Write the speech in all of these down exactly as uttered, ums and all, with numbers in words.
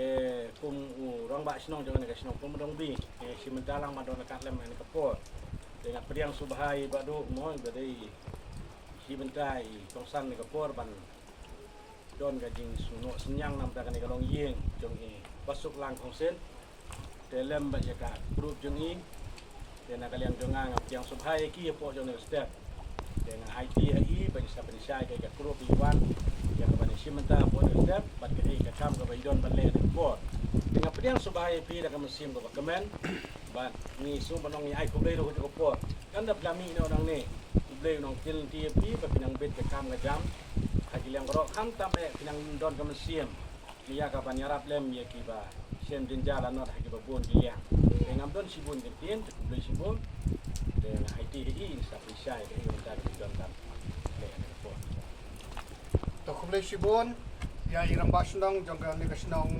Te kum u rangbah shnong jong kane ka shnong Pynmardong B, te shi bynta lang ba don la kat lem kane ka por. Te nga pdiang sngewbha ïa i Bah Duh mo, ba dei shi bynta i kongsan kane ka por ban don ka jingsngewsynñiang namar kane ka longïing jong i Bah Suklang Khongseit. Te lem bad ïa ka group jong i. Te na ka liang jong nga nga pdiang sngewbha ïa ki hapoh jong kane ka step. Te nga aiti ha i ba i sa pynshai ïa ka group i wan ïa ka ban ïashim bynta hapoh kane ka step bad kaei ka kam kaba i don ban leh ha kane ka por. Te nga pdiang sngewbha ïa phi da ka mynsiem kaba kmen bad ngi sngewbha ban ong ïa i khublei ruh ha kane ka por. Kan da phi la mih noh nangne, khublei u nongkit lynti ïa phi ba phi nang bit ka kam ka jam ha ki liang baroh, khamtam eh phi nang don ka mynsiem ïa ka ban ïarap lem ïa kiba shem jynjar lanot ha kiba bun ki liang. Te ngam don shibun ki ktien, te khublei shibun. Te nga aiti ha i sa pynshai kaei ka bynta kaba i don ban leh ha kane ka por. To khublei shibun ïa i rangbah shnong jong kane ka shnong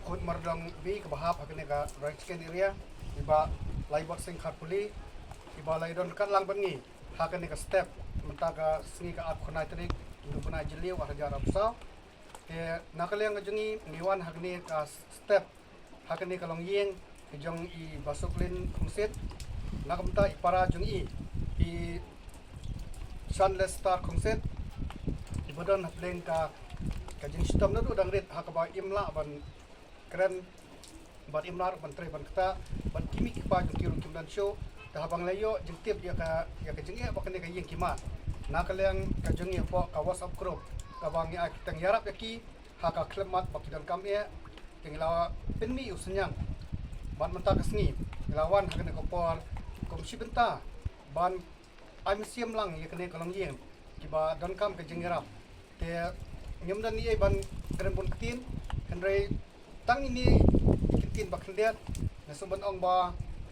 Pynmardong B kaba hap ha kane ka Rangchaken area, i Bah Laibot Singh Kharpuli, i ba la ïadon ryngkat lang bad ngi ha kane ka step mynta ka sngi ka arphew khyndai tarik u bnai Jylliew arhajar arphew saw. Te na ka liang ka jong ngi ngi wan ha kane ka step ha kane ka longïing ka jong i Bah Suklin Khongseit. Na ka bynta i para jong i, i Shanlester Khongseit, iba don hapdeng ka, ka jingshitom naduh dang rit ha kaba im lah ban kren bad im lah ruh ban trei ban ktah, bad ki mei ki kpa jong ki ruh kim don shuh. Te haba ngi la ïoh jingtip ïa ka, ïa ka jingeh ba kane ka ïing ki mad, na ka liang ka jong ngi hapoh ka WhatsApp group kaba ngi ai kyrteng ïarap ïa ki ha ka khyllipmat ba ki donkam eh, te ngi la pynmih ïa u synñiang. Bad mynta ka sngi ngi la wan ha kane ka por kum shi bynta ban ai mynsiem lang ïa kane ka longïing kiba donkam ka jingïarap. Te ngim don ei ei ban kren bun ktien, hynrei tang ine i ktien ba khyndiat nga sngewbha ban ong ba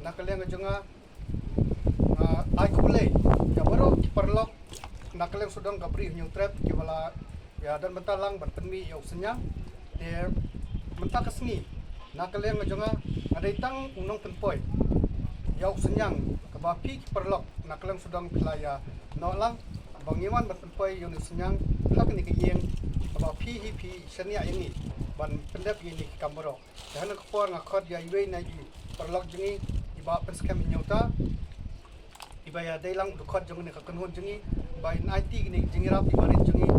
na ka liang ka jong nga, ah, ai khublei ïa baroh ki paralok na ka liang sawdong ka Bri Hynñiewtrep kiba la ïa don bynta lang ban pynmih ïa u synñiang. Te mynta ka sngi na ka liang ka jong nga, nga dei tang u nongpynpoi ïa u synñiang kaba phi ki paralok na ka liang sawdong phi la ïa noh lang ba ngi wan ban pynpoi ïa une u synñiang ha kane ka ïing kaba phi hi phi shaniah ïa ngi ban pyndep ïa ine ki kam baroh. Te ha kane ka por nga khot ïa iwei na i paralok jong ngi, i Bah Pynskhem Hynñiewta, iba ïa dei lang u dkhot jong kane ka kynhun jong ngi, ba in aiti kine ki jingïarap, i barit jong ngi,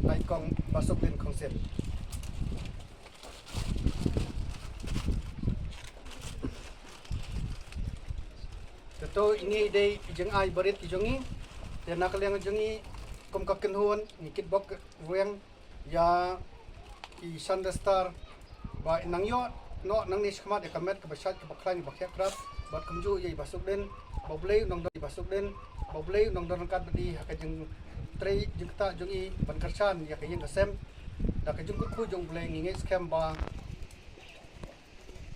na i kong Bah Suklin Khongseit. Te to ine i dei i jingai barit i jong ngi. Te na ka liang jong ngi kum ka kynhun ngi kitbok ruh ïa i Shanlester ba in nang ïoh noh nangne shakhmat ïa ka met kaba shait kaba khlaiñ ba khiah krap, bad kumjuh ïa i Bah Suklin, ba U Blei u nang don, i Bah Suklin, ba U Blei u nang don ryngkat bad i ha ka jingtrei jingktah jong i ban kyrshan ïa ka ïing ka sem. Da ka jingkyrkhu jong U Blei ngi ngeit skhem ba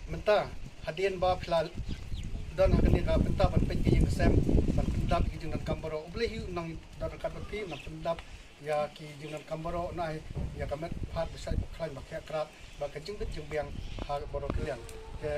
mynta hadien ba phi la don ha kane ka bynta ban peit ka ïing ka sem, ban pyndap ïa ki jingdonkam baroh, U Blei hi u nang don ryngkat bad phi, u nang pyndap ïa ki jingdonkam baroh, na ïa ka met phad ba shait ba khlaiñ ba khiah krap, ba ka jingbit jingbiang ha baroh ki liang. Te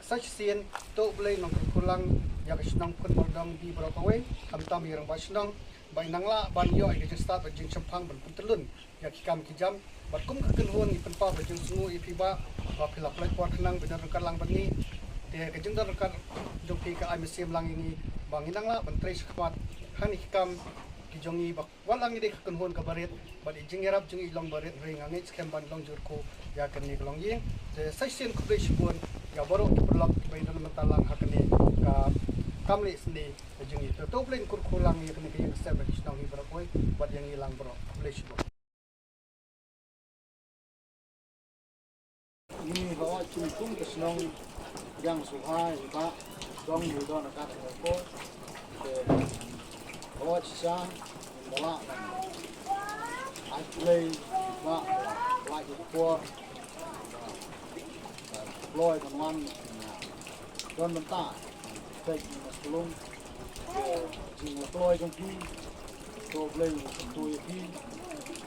sa shisien to U Blei u nang kyrkhu lang ïa ka shnong Pynmardong B baroh kawei, khamtam ïa i rangbah shnong, ba in nang lah ban ïoh ïa ka jingstad bad jingshemphang ban pyntyllun ïa ki kam ki jam. Bad kum ka kynhun ngi pynpaw ka jingsngewnguh ïa phi Bah, ba phi la pynlait por khnang ban don ryngkat lang bad ngi. Te ka jingdon ryngkat jong phi ka ai mynsiem lang ïa ngi ba ngin nang lah ban trei shakhmat ha kine ki kam ki jong ngi, ba wat la ngi dei ka kynhun kaba rit bad i jingïarap jong ngi i long ba rit, hynrei nga ngeit skhem ban long jingkyrkhu ïa kane ka longïing. Te sa shisien khublei shibun ïa baroh ki paralok kiba ïadon mynta lang ha kane ka kam leh sniew ka jong ngi. Te to U Blei un kyrkhu lang ïa kane ka ïing ka sem bad ki shnong hi baroh kawei bad ïa ngi lang baroh. Khublei shibun. Ngi la ot shim kum ka shnong, pdiang sngewbha ïa i Bah, dong ngi don ha ka por. Te la ot shisha, ngin da lah ban ai khublei ïa i Bah, ba la ïa ka por, ba kloi ban wan don mynta. Peit na Skulung, jingkloi jong phi, to U Blei u kyntu ïa phi.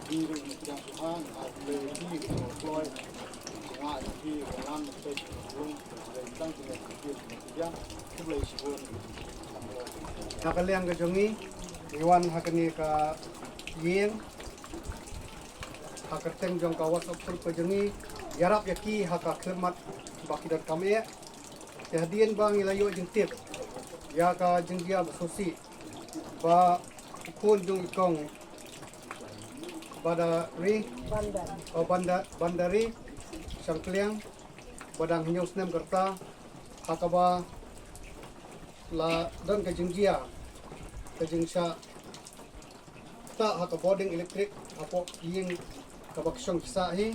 Phi ruh ngi pdiang sngewbha, ai khublei ïa phi, to kloi jingkloi jong phi, ba wan peit na Skulung, to U Blei tang jingkloi jong phi, jingkloi jong phi. Khublei shibun. Na ka liang ka jong ngi, ngi wan ha kane ka ïing ha kyrteng jong ka WhatsApp group ka jong ngi, ïarap ïa ki ha ka khyllipmat ba ki donkam eh. Te hadien ba ngi la ïoh jingtip ïa ka jingjia ba sngewsih ba u khun jong i kong Bandari, o Banda, Bandari Shangpliang, ba dang hynñiew snem ka rta, ha kaba la don ka jingjia, ka jingshah ktah ha ka bording elektrik hapoh ïing kaba ki shong ki sah hi,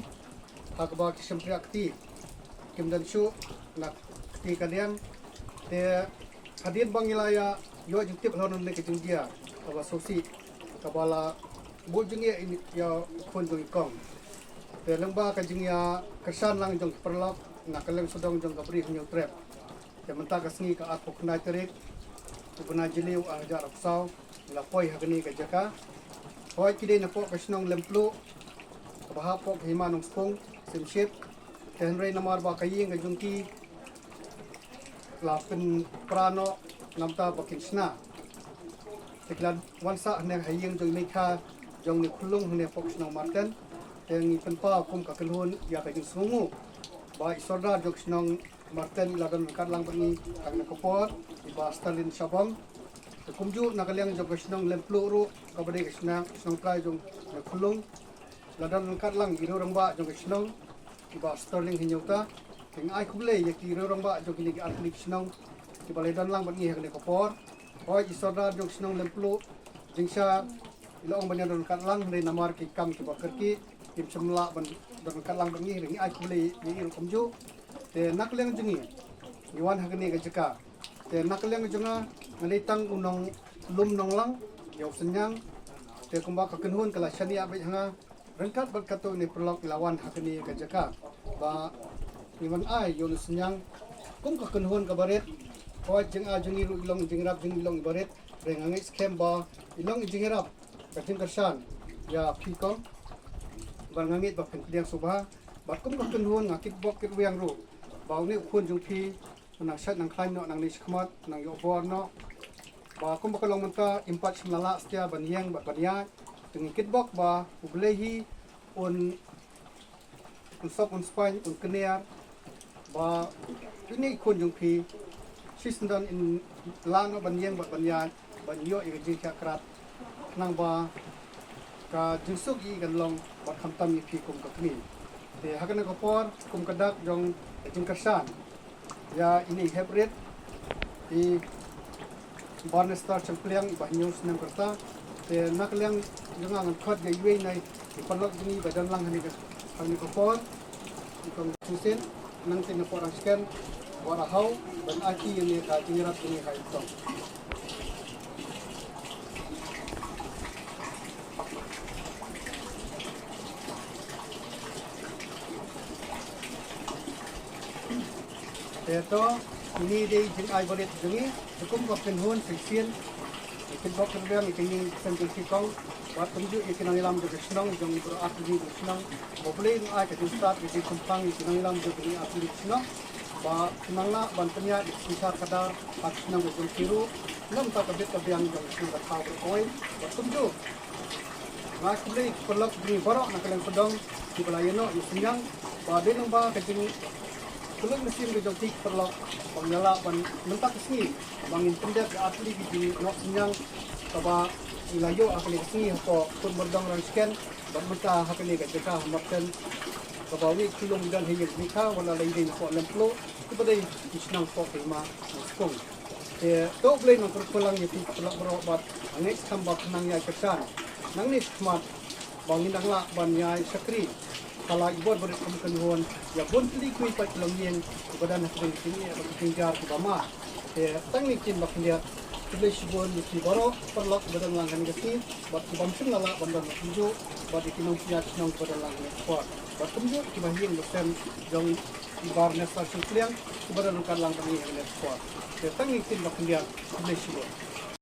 ha kaba ki shympriah kti, kim don shuh na kti kadiang. Te hadien ba ngi la ïa ïoh jingtip halor kane ka jingjia kaba sngewsih kaba la buh jingeh ïa u khun jong i kong. Te lyngba ka jingïakyrshan lang jong ki paralok na ka liang sawdong jong ka Bri Hynñiewtrep. Te mynta ka sngi ka arphew khyndai tarik u bnai Jylliew arhajar arphew saw, ngi la poi ha kane ka jaka. Hooid, ki dei napoh ka shnong Lempluh kaba hap hapoh ka hima Nongspung, Syiemship. Te hynrei namar ba ka ïing ka jong ki la pynpra noh namar ba kin shna, te ki la wan sah hangne ha ïing jong i meikha jong une u khyllung hangne hapoh ka shnong Marten. Te ngi pynpaw kum ka kynhun ïa ka jingsngewnguh ba i Sordar jong ka shnong Marten i la don ryngkat lang bad ngi ha kane ka por, i Bah Stalin Shabong. Te kumjuh na ka liang jong ka shnong Lempluh ruh kaba dei ka shnong, shnong trai jong une u khyllung, la don ryngkat lang i riew rangbah jong ka shnong, i Bah Sterling Hynñiewta. Te nga ai khublei ïa ki riew rangbah jong kine ki artylli ki shnong kiba la don lang bad ngi ha kane ka por. Hooid, i Sordar jong ka shnong Lempluh, jingshisha i la ong ban ïa don ryngkat lang, hynrei namar ki kam kiba kyrkieh kim shym lah ban don ryngkat lang bad ngi, hynrei ngi ai khublei ïa i ruh kumjuh. Te na ka liang jong ngi, ngi wan ha kane ka jaka. Te na ka liang jong nga, nga dei tang u nonglum nonglang ïa u Synñiang. Te kumba ka kynhun ka la shaniah beit ha nga, ryngkat bad katto katne paralok ngi la wan ha kane ka jaka ba ngin wan ai ïa une u Synñiang kum ka kynhun kaba rit. Hooid, jingai jong ngi ruh i long, jingïarap jong ngi i long iba rit, hynrei nga ngeit skhem ba i long i jingïarap, ka jingkyrshan ïa phi kong, ba nga ngeit ba phin pdiang sngewbha. Bad kum ka kynhun nga kitbok kitrwiang ruh ba une u khun jong phi un nang shait nang khlaiñ noh nangne shakhmat, nang ïoh bor noh. Ba kumba ka long mynta, im pat shym la lah satia ban ïeng bad ban ïaid. Te ngi kitbok ba U Blei hi un, un sop, un spaiñ, un kner, ba une u khun jong phi shisyndon in lah noh ban ïeng bad ban ïaid, ban ïoh ïa ka jingkhiah krat, khnang ba ka jingsuk ïa i kan long bad khamtam ïa phi kum ka kmie. Te ha kane ka por, kum ka dak jong ka jingkyrshan ïa ine i hep rit, i Barnester Shangpliang, iba hynñiew snem ka rta. Te na ka liang jong nga ngan khot ïa iwei na i paralok jong ngi ba don lang ha kane ka, ha kane ka por, i kong Singsen, nangta na por ang sken, Warahaw, ban aiti ïa kane ka jingïarap jong ngi ha i kong. Te to, ine i dei i jingai barit jong ngi, te kum ka kynhun shisien, ngi kitbok kitrwiang ïa ka ïing ka sem jong phi kong, bad kumjuh ïa ki nongïalam jong ka shnong, jong baroh artylli ki shnong, ba U Blei un ai ka jingstad, ka jingkhuslai ïa ki nongïalam jong ka ïing artylli ki shnong, ba kin nang lah ban pynïaid ïa ka synshar khadar ha ka shnong ka jong ki ruh, na ka bynta ka bit ka biang jong ka shnong ka thaw baroh kawei, bad kumjuh nga ai khublei ïa ki paralok jong ngi baroh na ka liang sawdong kiba la ïeh noh ïa u Synñiang, ba dei lyngba ka jingkyllut mynsiem ka jong ki paralok ba ngi la lah ban mynta ka sngi ba ngin pyndep ïa artylli ki jingnoh synñiang kaba ngi la ïoh ha kane ka sngi hapoh Kut Mardong Rangshken, bad mynta ha kane ka jaka ha Marten, kaba une u khyllung u don ha ïing jong phi, wat la dei napoh Lempluh, kiba dei ki shnong hapoh ka hima Nongspung. Te to U Blei un nang kyrkhu lang ïa phi paralok baroh bad nga ngeit skhem ba phin nang ïai kyrshan nangne shakhmat ba ngin nang lah ban ïai shakri ha la i bor barit kum kynhun ïa bun tylli kiwei pat ki longïing kiba don ha kine ki jingeh bad ki jingjar kiba ma. Te tang ïa ki ktien ba khyndiat, khublei shibun ïa phi baroh paralok kiba don lang ha kane ka sngi bad kiba ym shym la lah ban don, bad kumjuh bad ïa ki nongpynïaid shnong kiba don lang ha kane ka por, bad kumjuh kiba ha ïing ba sem jong i Barnester Shangpliang kiba don ryngkat lang bad ngi ha kane ka por. Te tang ïa ki ktien ba khyndiat, khublei shibun.